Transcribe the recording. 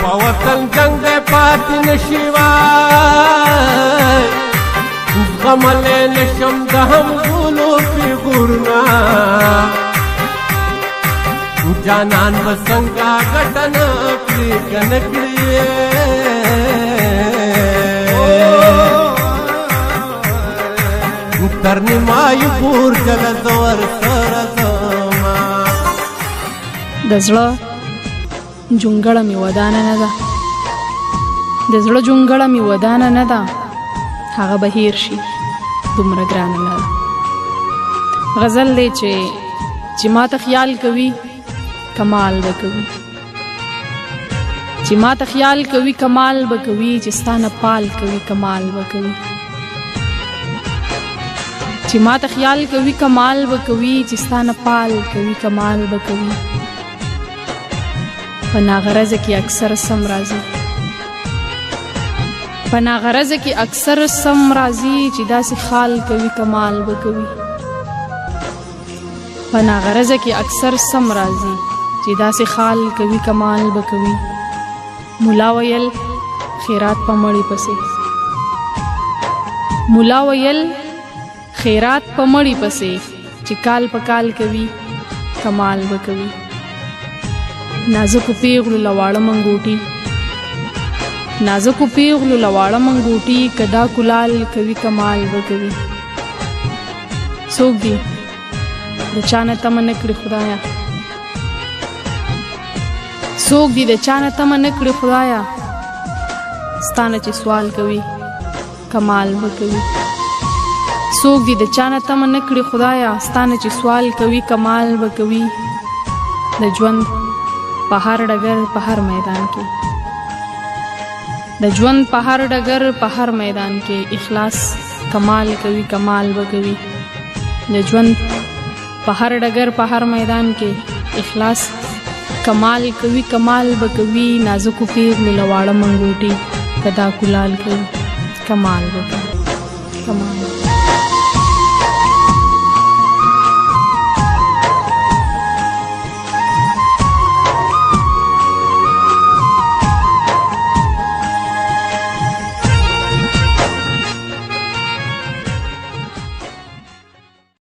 په وطن جنگ دی پاتې نشي وای، زغملی نشم د همزولو پیغورونه. جانان به څنګه ګټنه کړي که نه کړي؟ تر نیمایي پورته له زه ورسره ځمه. د زړه جونګړه مې ودانه نه ده، د زړه جونګړه مې ودانه نه ده، هغه به هیر شي دومره ګرانه نه ده. غزل دی چې ما ته خیال کوي کمال به کوي، چې ما ته خیال کوي کمال به کوي، چې ستانه پال کوي کمال به کوي، چې ما ته خیال کوي کمال به کوي، چې ستانه پال کوي کمال به کوي. په ناغرضه کې اکثر سم راځي، په ناغرضه کې اکثر سم راځي، چې داسې خال کوي کمال به کوي. په ناغرضه کې اکثر سم راځي، چې داسې خال کوي کمال به کوي. مولا ویل خیرات په مړی پسې، مولا ویل خیرات په مړی پسې، چې کال په کال کوي کمال به کوي. نازکو پیغلو لواړه منګوټي، نازکو پیغلو لواړه منګوټي، کدا کلال کوي کمال به کوي. څوک دي د چا نه تمه نه کړي خدایا، څوک دي د چا نه تمه نه کړي خدایا، ستانه چې سوال کوي کمال به کوي. څوک دي د چا نه تمه نه کړي خدایا، ستانه چې سوال کوي کمال به کوي. د ژوند په هر ډګر په هر میدان کې، د ژوند په هر ډګر په هر میدان کې اخلاص کمال کوي کمال به کوي. د ژوند په هر ډګر په هر میدان کې اخلاص کمال کوي کمال به کوي. نازکو پیغلو له واړه منګوټي، که دا کلال کوي کمال به کوي، کمال.